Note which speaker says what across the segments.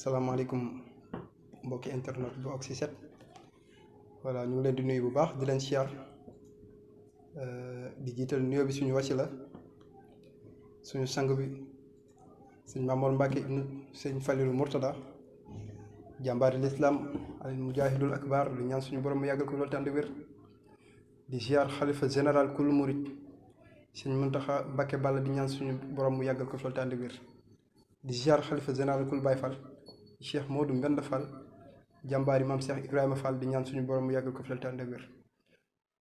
Speaker 1: salaamaaleykum mbokki internet bu Oxy7 voilà ñu ngi leen di nuyu bu baax di leen siyaar di jiital nuyoo bi suñu wasila suñu sang bi sëñ Mamour Mbacke ibnu sëñ Falilu Murtada jàmbaari lislaam al mujahidul akbar di ñaan suñu borom mu yàggal ko loolu tànd wér di siyaar xalifa général kul murit sëñ Muntaxa Mbacke Balla di ñaan suñu borom mu yàggal ko loolu tànd wér di siyaar xalifa général kul Baye Fall Cheikh Modou Mbenda Fall jàmbaari maam Cheikh Ibrahima Fall di ñaan suñu borom mu yàggal ko fi la tànn ak wér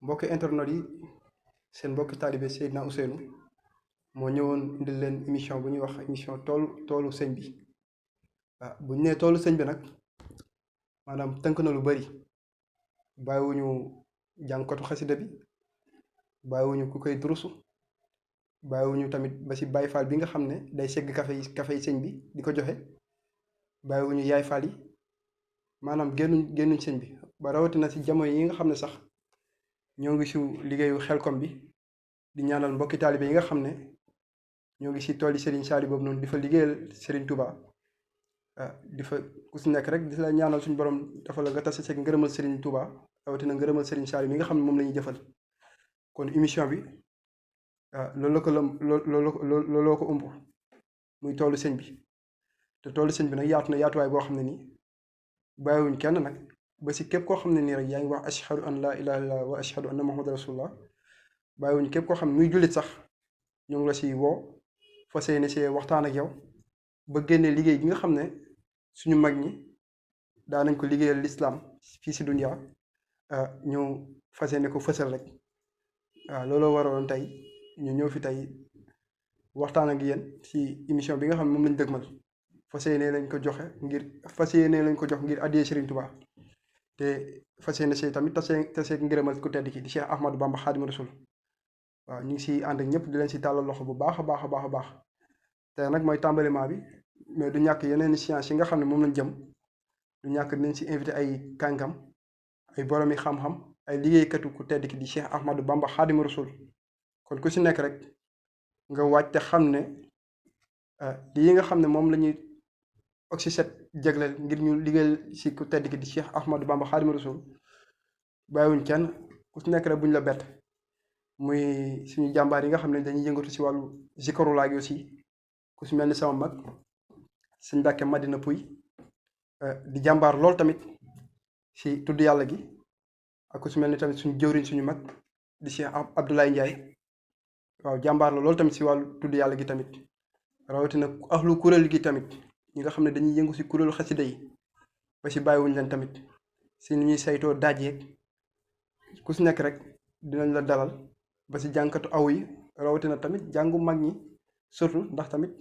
Speaker 1: mbokki internet yi seen mbokki taalibe Seydina Ousseynou moo ñëwoon indil leen émission bu ñuy wax émission toolu sëñ bi bu ñu nee toolu sëñ bi nag maanaam tënk na lu bari bàyyiwuñu jàngkatu xasida bi bàyyiwuñu ku koy durusu bàyyiwuñu tamit ba si Baye Fall bi nga xam ne day segg kafe yi sëñ bi di ko joxe bàyyiwuñu yaay Fall yi maanaam génnuñ sëñ bi ba rawatina si jamono yi nga xam ne sax ñoo ngi si liggéeyu Xelcom bi di ñaanal mbokki taalibe yi nga xam ne ñoo ngi si tool yi Serigne Saliou boobu noonu di fa liggéeyal Serigne Touba di fa ku si nekk rek di la ñaanal suñu borom dafa la nga tase seeg ngërëmal Serigne Touba rawatina ngërëmal Serigne Saliou mi nga xam ne moom la ñuy jëfal kon émission bi looloo ko ëmb muy toolu sëñ bi. te toolu sëñ bi nag yaatu na yaatuwaay boo xam ne nii bàyyiwuñ kenn nag ba si képp koo xam ne nii rek yaa ngi wax ashhadu an laa ilaaha illallaah wa ashhadu anna muhammadan rasulullah bàyyiwuñ képp koo xam ne muy jullit sax ñu ngi la si woo fas yéene see waxtaan ak yow ba génnee liggéey gi nga xam ne suñu mag ñi daa nañ ko liggéeyal lislaam fii si dunya ñu fas yéene ko fësal rek waaw looloo waraloon tey ñu ñëw fi tey waxtaan ak yéen si émission bi nga xam ne moom lañ dëgmal fas yéene lañ ko jox ngir addiyee Serigne Touba te fas yéene see tamit tasee ngërëmal ku tedd ki di Cheikh Ahmadou Bamba Xaadimu Rasul waaw ñu ngi si ànd ak ñëpp di leen si tàllal loxo bu baax a baax te nag mooy tàmbaliment bi mais du ñàkk yeneen science yi nga xam ne moom lañ jëm du ñàkk dinañ si invité ay kàngam ay boromi xam-xam ay liggéeykatu ku tedd ki di Cheikh Ahmadou Bamba Xaadimu Rasul kon ku si nekk rek nga waaj te xam ne lii nga xam ne moom lañuy Oxy7 jagleel ngir ñu liggéeyal si ku tedd ki di Cheikh Ahmadou Bamba Xaadimu Rasul bàyyiwuñ kenn ku si nekk rek buñ la bett muy suñu jàmbaar yi nga xam ne dañuy yëngatu si wàllu zikarulaay gi aussi ku si mel ni sama mag sëñ Mbàkke Madina Puy di jàmbaar lool tamit si tudd yàlla gi ak ku si mel ni tamit suñu jëwriñ suñu mag di Cheikh Abdoulaye Ndiaye waaw jàmbaar la lool tamit si wàllu tudd yàlla gi tamit rawatina ahlu kuréel gi tamit ñi nga xam ne dañuy yëngu si kuréelu xasida yi ba si bàyyiwuñ leen tamit si ni ñuy saytoo daajeeg ku si nekk rek dinañ la dalal ba si jànkatu aw yi rawatina tamit jàngu mag ñi surtout ndax tamit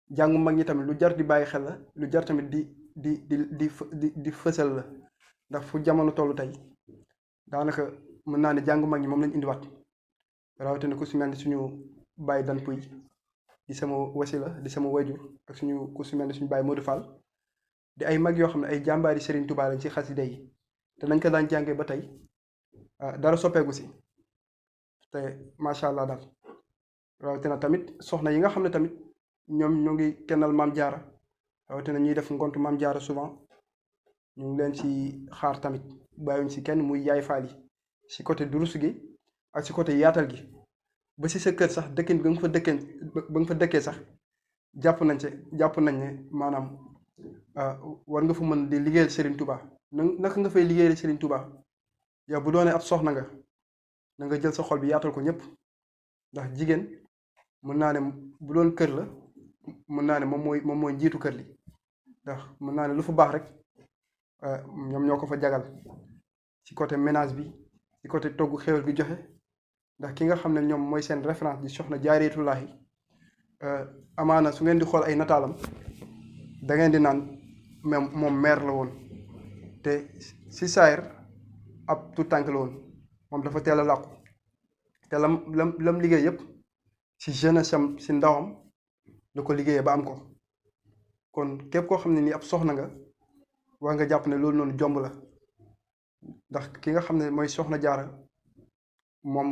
Speaker 1: jàngu mag ñi tamit lu jar di bàyyi xel la lu jar tamit di fësal la ndax fu jamono tollu tey daanaka mën naa ne jàngu mag ñi moom lañ indiwaat rawatina ku si mel ni suñu bàyyi dan puy di sama wasila di sama wajur ak ku si mel ni suñu bàyyi Modou Fall di ay mag yoo xam ne ay jàmbaari Serigne Touba lañ ci xasida yi te nañ ko daan jàngee ba tey dara soppeeku si te macha allah daal rawatina tamit soxna yi nga xam ne tamit ñoom ñoo ngi kennal maam jaara rawatina ñuy def ngontu maam jaara souvent ñu ngi leen ci xaar tamit bàyyiwuñ si kenn muy yaay Fall yi si côté durus gi ak si côté yaatal gi ba si sa kër sax dëkkin ba nga fa dëkkee sax jàpp nañ ne maanaam war nga fa mën di liggéeyal Serigne Touba naka nga fay liggéeyal Serigne Touba yow bu doonee ab soxna nga na nga jël sa xol bi yaatal ko ñëpp ndax jigéen mën naa ne bu doon kër la mën naa ne moom mooy njiitu kër li ndax mën naa ne lu fa baax rek ñoom ñoo ko fa jagal ci côté ménage bi ci côté togg xéwal gi joxe ndax ki nga xam ne ñoom mooy seen référence di soxna Jaareetullaahi amaana su ngeen di xool ay nataalam da ngeen di naan même moom mère la woon te si saayir ab tout tànk la woon moom dafa teel a làqu te lam liggéey yëpp si jeunesse am si ndawam la ko liggéeyee ba am ko kon képp koo xam ne nii ab soxna nga war nga jàpp ne loolu noonu jomb la ndax ki nga xam ne mooy soxna jaara moom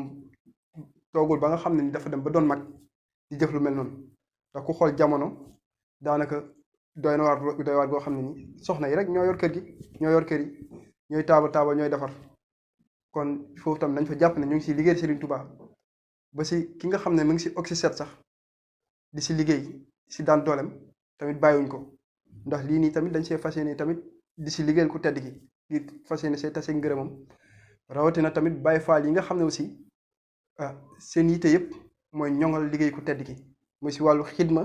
Speaker 1: toogul ba nga xam ne ni dafa dem ba doon mag di jëf lu mel noonu ndax ku xool jamono daanaka doy waar goo xam ne nii soxna yi rek ñoo yor kër gi ñoo yor kër yi ñooy taabal ñooy defar kon foofu tam nañ fa jàpp ne ñu ngi si liggéey Serigne Touba ba si ki nga xam ne mu ngi si Oxy-7 sax di si liggéey si daan doolem tamit bàyyiwuñ ko ndax lii nii tamit dañ see fas yéene tamit di si liggéeyal ku tedd gi di fas yéene see tase ngërëmam rawatina tamit Baye Fall yi nga xam ne aussi seen yitte yëpp mooy ñoŋal liggéey ku tedd gi muy si wàllu xidma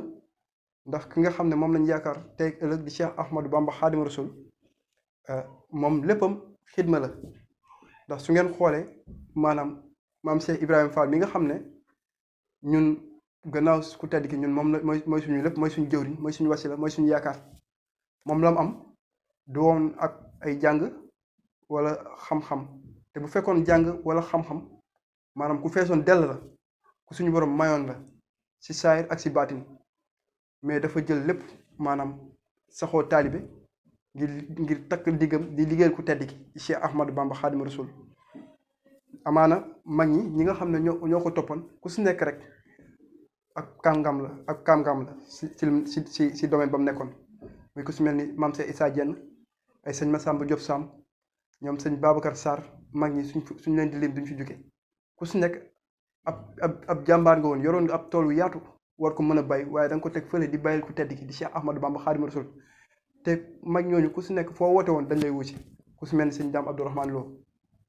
Speaker 1: ndax ki nga xam ne moom lañ yaakaar tey ëllëg di Cheikh Ahmadou Bamba Xaadimu Rasul moom léppam xidma la ndax su ngeen xoolee maanaam maam Cheikh Ibrahima Fall mi nga xam ne ñun gannaaw ku tedd gi ñun moom la mooy suñu lépp mooy suñu jëwriñ mooy suñu wasila mooy suñu yaakaar moom la mu am du woon ak ay jàng wala xam-xam te bu fekkoon jàng wala xam-xam maanaam ku feesoon dell la ku suñu borom mayoon la si saayir ak si baatin mais dafa jël lépp maanaam saxoo taalibe ngir takk diggam di liggéeyal ku tedd gi Cheikh Ahmadou Bamba Xaadimu Rasul amaana mag ñi nga xam ne ñoo ko toppoon ku si nekk rek ak kàngam la si domaine ba mu nekkoon muy ku si mel ni maam Cheikh Issa Diène ay sëñ Massamba Diop Sam ñoom sëñ Babacar Sarr mag ñi suñ leen di lim duñ fi jóge ku si nekk ab jàmbaar nga woon yoroon nga ab tool wu yaatu war ko mën a bay waaye da nga ko teg fële di bàyyil ku tedd gi di Cheikh Ahmadou Bamba Xaadimu Rasul te mag ñooñu ku si nekk foo woote woon dañ lay wusi ku si mel ni sëñ Daam Abdourahmane Lo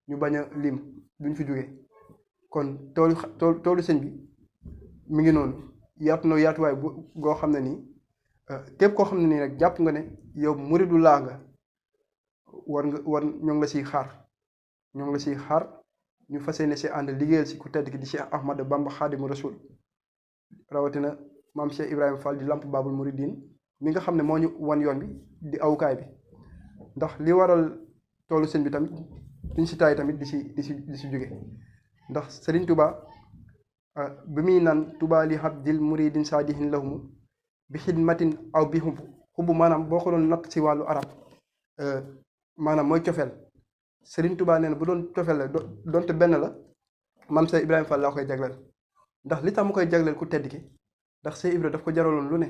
Speaker 1: ñu bañ a lim duñ fi jóge kon toolu sëñ bi mi ngi noonu yaatu na yaatuwaay goo xam ne nii képp koo xam ne nii rek jàpp nga ne yow muridu laa nga war ñoo ngi la siy xaar ñu fas yéene si ànd liggéeyal si ku tedd gi di Cheikh Ahmadou Bamba Xaadimu Rasul rawatina maam Cheikh Ibrahima Fall di lamp Baabul Muridiin mi nga xam ne moo ñu wan yoon bi di awukaay bi ndax li waral toolu sëñ bi tamit duñ si taay tamit di si jóge ndax Serigne Touba bi muy naan Touba li abdil muridin saadihin lahumu bi xidmatin aw bi xubbu maanaam boo ko doon natt si wàllu arab maanaam mooy cofeel Serigne Touba nee na bu doon cofeel la doonte benn la maam Cheikh Ibrahima Fall laa koy jagleel ndax li tax mu koy jagleel ku tedd ki ndax Cheikh Ibra daf ko jaraloon lu ne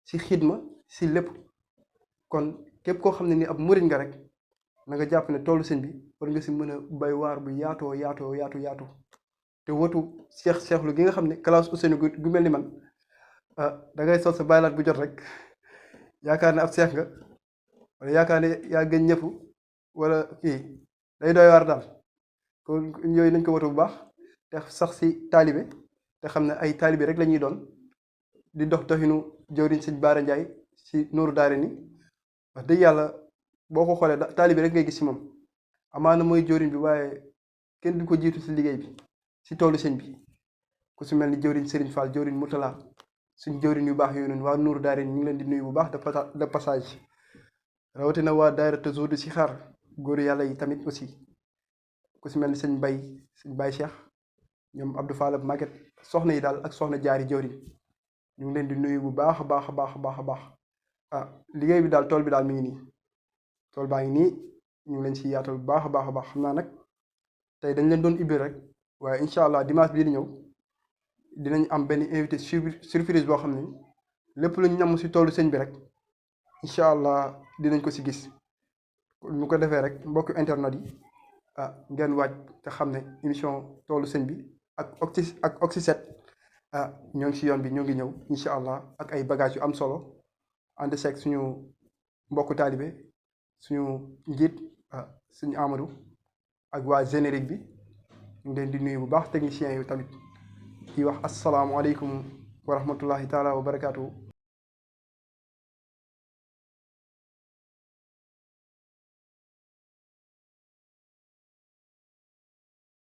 Speaker 1: si xidma si lépp kon képp koo xam ne ni ab murid nga rek na nga jàpp ne toolu sëñ bi war nga si mën a bay waar bu yaatu te wotu seexlu gi nga xam ne classe Ousseynou gu mel ni man da ngay sol sa baylaat bu jot rek yaakaar ne ab seex nga wala yaakaar ne yaa gën ñëpp wala kii day doy waar daal kon yooyu nañ ko wotu bu baax te sax si taalibe te xam ne ay taalibe rek la ñuy doon di doxinu jëwriñ sëñ Baara Ndiaye si Nooru Daare ni wax dëgg yàlla boo ko xoolee taalibe rek ngay gis si moom amaana mooy jëwriñ bi waaye kenn du ko jiitu si liggéey bi si toolu sëñ bi ku si mel ni jëwriñ Serigne Fall jëwriñ Moutala suñ jëwriñ yu baax yooyu noonu waa Nooru Daare ni ñu ngi leen di nuyu bu baax de passage rawatina waa daayira Tazawudu si xaar góoru yàlla yi tamit aussi ku si mel ni sëñ Baye Cheikh ñoom Abdou Fall ak Maguette soxna yi daal ak soxna jaari jëwriñ ñu ngi leen di nuyu bu baax a baax liggéey bi daal tool bi daal mi ngi nii tool baa ngi nii ñu ngi leen si yaatal bu baax a baax xam naa nag tey dañ leen doon ubbi rek waaye incha allah dimanche bii di ñëw dinañ am benn invité surprise boo xam ne lépp lu ñu ñam si toolu sëñ bi rek incha allah dinañ ko si gis ñu ko defee rek mbokku internet yi ngeen waaj te xam ne émission toolu sëñ bi ak Oxy-7 ñoo ngi si yoon bi ñoo ngi ñëw incha allah ak ay bagages yu am solo ànd seeg suñu mbokku taalibe suñu njiit suñu Amadou ak waa générique bi ñu ngi leen di nuyu bu baax techniciens yi tamit di wax asalaamualeykum wa rahmatullahi taala wa barakaatu.